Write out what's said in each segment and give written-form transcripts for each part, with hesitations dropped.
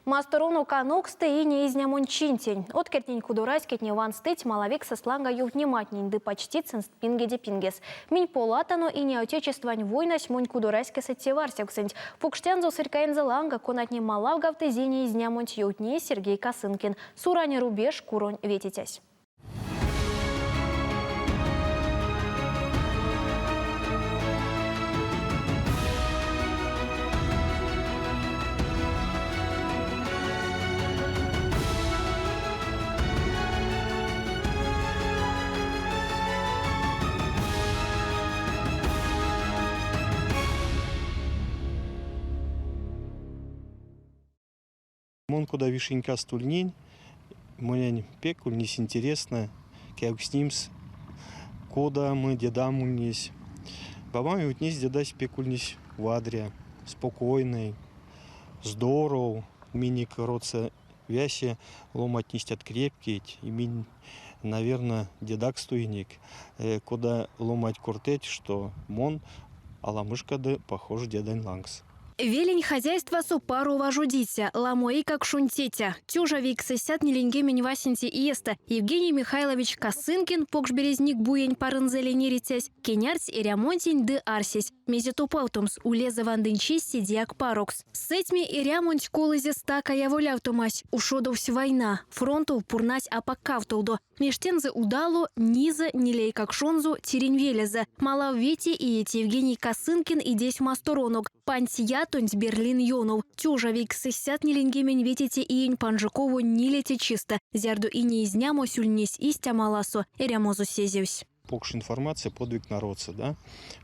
Масторонок аноксты ине изнямонь чинтень. Откертнень кудораськетне ванстыть малавиксэст ланга ёвтнематнень ды пачтить сынст пингеде пингес. Минь поладтано Ине Отечествань войнась монь кудораськесэ теварсевксэнть. Покштянзо сырькаензэ ланга, конатне малавгавтызь ине изнямонть, ёвтни Сергей Косынкин, Сурань рубеж куронь ветицясь. Мон кода вишинькаст ульнинь, монень пек ульнесь интересно кевкстнимс, кода мы дедам ульнесь. Бабам ёвтнесь, дедась пек ульнесь вадря, спокойный, здоров. Минек родсо весе ломантне истят крепкие, и минь, наверно, дедакс туинек. Кода ломанть кортыть, что мон аламышка ды похож дедань лангс. Велень хозяйствасо паро важодиця, ламо эйкакшонь тетя. Тёжа вейксэсядт ниленьгемень васенце иестэ Евгений Михайлович Косынкин, Покш Березникбуень Парынзэлень эрицясь, кенярдсь эрямонтень ды арсесь, мезе топавтомс, улезэ вандынь чись седеяк парокс. Сэтьме эрямонть колызе стака яволявтомась, ушодовсь война, фронтов пурнась апак кавтолдо. Мештензэ удало, низэ, ниле эйкакшонзо, тиринь велезэ. Малав вете иеть Евгений Косынкин идесь масторонок. Пансь ятонть Берлин ёнов. Тёжа вейксэсядт ниленьгемень ветеце иень панжиковонь нилеце чистэ, зярдо ине изнямось ульнесь истя маласо, эрямозо сезевсь. Покш информация подвиг народца, да?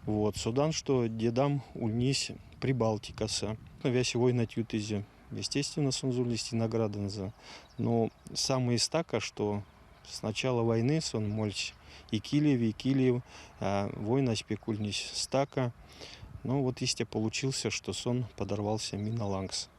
Вот, содан, что дедам ульнесь Прибалтикасо. Весе войнать ютызе. Естественно, сонзэ ульнесть и награданзо. Но самое стака, что с начала войны сон мольсь икилев, икилев, а войнась пек ульнесь стака. Но вот истя получился, что сон подорвался мина лангс.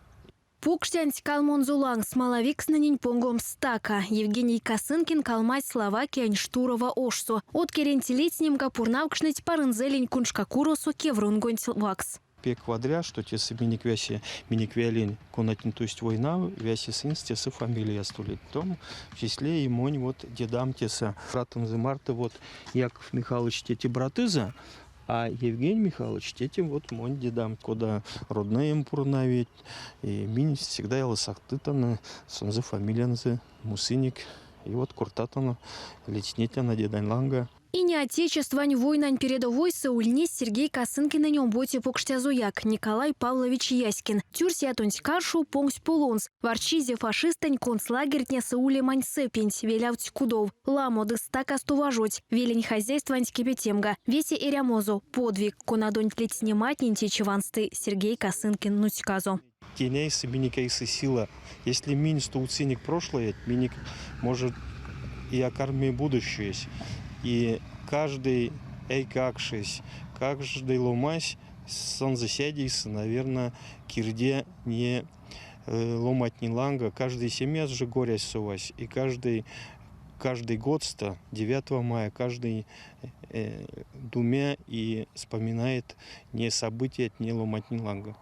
Покштянть калмонзо лангс малавикстнэнень понгомс стака. Евгений Косынкин калмазь Словакиянь Штурова ошсо. Откеренть ледстнемга пурнавкшныть Парынзэлень куншкакуросо кеврунгонть ваксс. Пек вадря, что тесэ минек весе, минек велень, конатне тусть войнав, весе сынст тесэ фамилияст улить. В том числе и монь вот дедам тесэ. Братонзо марто вот Яков Михайлович тети братыза, а Евгений Михайлович тети вот монь дедам. Кода родные пурнавить, и минь всегда яласахтытано сонзэ фамилиянзо мусыник. И вот кортатано, ледстнетяно дедань ланга. Ине Отечествань войнань передовойсэ ульнесь Сергей Косынкинэнь омбоце покштязояк, Николай Павлович Яськин. Тюрсь ятонть каршо, понгсь полонс. Варчизе фашистэнь концлагертнесэ улемань сэпенть, велявтсь кудов. Ламо ды стакасто важодсь велень хозяйстванть кепетемга. Весе эрямозо, подвиг, конадонть ледстнематнень течи вансты Сергей Косынкин нуцьказо. Тень эйсэ минек эйсэ сила. Если минь стувтсынек прошлое, минек может и окарми будущеесь. И каждый эйкакшесь, каждый ломась сонзэ седейсэ, наверное, кирде не ломатнень ланга. Каждый семьяс же горясь совась, и каждый годсто, 9 мая, каждый думе и вспоминает не события, не ломатнень ланга.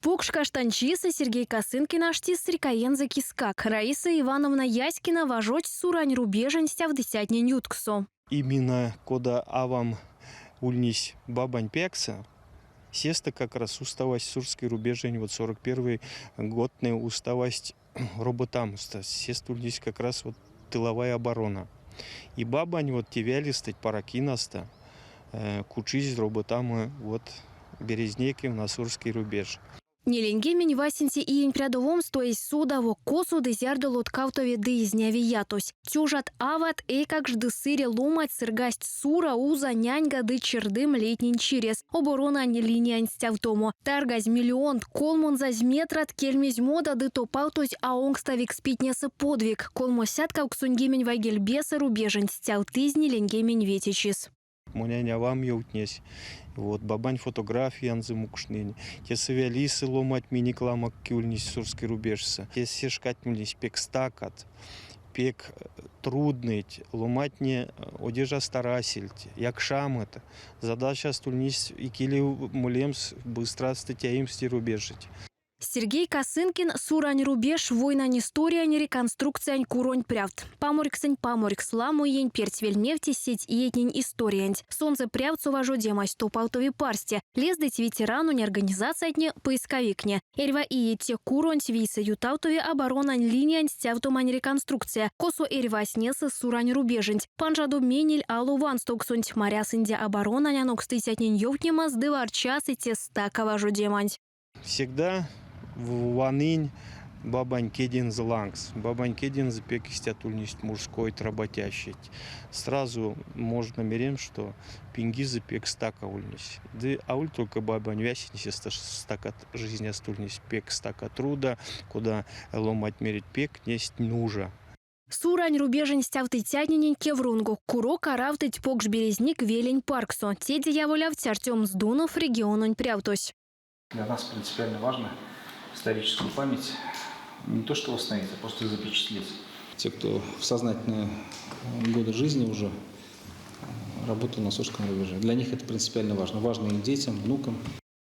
Покш каштанчисэ Сергей Косынкин ашти сырькаензэ кискак. Раиса Ивановна Яськина важодсь Сурань рубежень стявтыцятнень ютксо. Именно кода авам ульнесь бабань пексэ, сестэ как раз уставась Сурский рубежень, вот 41 годтнэ уставасть роботамсто, сестэ ульнесь как раз вот тыловая оборона. И бабань вот тевялистыть Паракинасто, кучизь роботамо вот Березники на Сурский рубеж. Ниленьгемень васенце иень прядовомсто эзь содаво, косо ды зярдо лоткавтови ды изняви ятось. Тёжат ават, эйкакш ды сыре ломанть сыргасть Сура, Уза, Няньга ды Чердым лейтнень чирес оборонань линиянть стявтомо. Таргазь миллионт, колмонзазь метрат кельмезь мода ды топавтозь аонкставикс питнесэ подвиг. Колмосядт кавксоньгемень вайгельбесэ рубеженть стявтызь ниленьгемень вете чис. Монень авам ёвтнесь, вот, бабань фотографиянзо мукшнынь. Тесэ велисэ ломать минек ламо ульнесть Сурской рубежсэ. Тесэ шкатне ульнесть пек стакат, пек труднойть, ломатне одежаст арасельть, якшамот. Задачаст ульнесь икелев молемс, быстрасто теемс те рубеженть. Сергей Косынкин Сурань рубеж войнань историянь реконструкциянь куронь прявт. Паморьксэнь паморькс ламо иень перть вельмевти сеть иетнень историянть. Сонзэ прявтсо важодемась топавтови парсте. Лездыть ветеранонь организациятне, поисковиктне. Эрьва ие те куронть вийсэ ютавтови оборонань линиянть стявтомань реконструкция, косо эрьвась несы Сурань рубеженть. Панжадо менель ало ванстовксонть марясынзе оборонань анокстыцятнень ёвтнемаст ды варчасы те стака важодеманть. Всегда ванынь бабань кедензэ лангс. Бабань кедензэ пек истят ульнесть мужской работящийть. Сразу можно меремс, что пингезэ пек стака ульнесь. Ды аволь только бабань весень стака жизняст ульнесь, пек стака труда, кода ломанть мерить, пек несть нужа. Сурань рубежень стявтыцятненень кеврунго. Курок аравтыть Покш Березник велень парксо. Теде яволявтсь Артём Здунов, региононь прявтось. Для нас принципиально важно историческую память не то что восстановить, а просто запечатлеть. Те, кто в сознательные годы жизни уже работал на Сурском рубеже. Для них это принципиально важно. Важно их детям, внукам.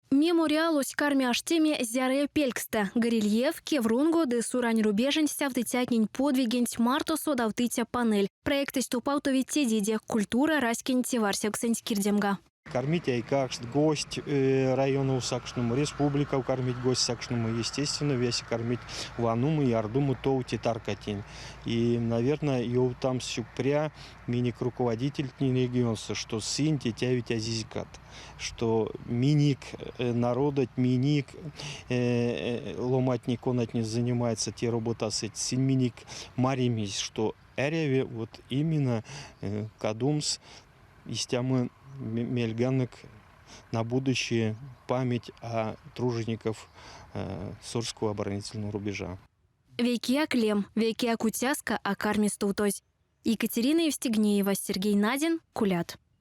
Мемориалось карми аштеме зярыя пельксстэ. Горельеф, кеврунго ды Сурань рубежень стявтыцятнень подвигенть марто содавтыця панель. Проектэсь топавтови тедеде «Культура» раськень теварсевксэнть кирдемга. Кармить эйкакшт, гость районов сакшномо, республикав кармить гость сакшномо, естественно, весе кармить ванумо и ардумо тов те таркатнень. И, наверное, ёвтамс сюкпря минек руководительтнень регионсо, что сынь тетя ведь азизь кадт, что минек народонть, минек ломантне, конатне занимаются те роботасонть, сынь минек маримизь, что эряви вот именно кадомс истямо мельганок на будущее память о тружеников Сурского оборонительного рубежа. Вейкеяк лем, вейкеяк уцяска а карми стувтозь. Екатерина Евстигнеева, Сергей Надин, Кулят.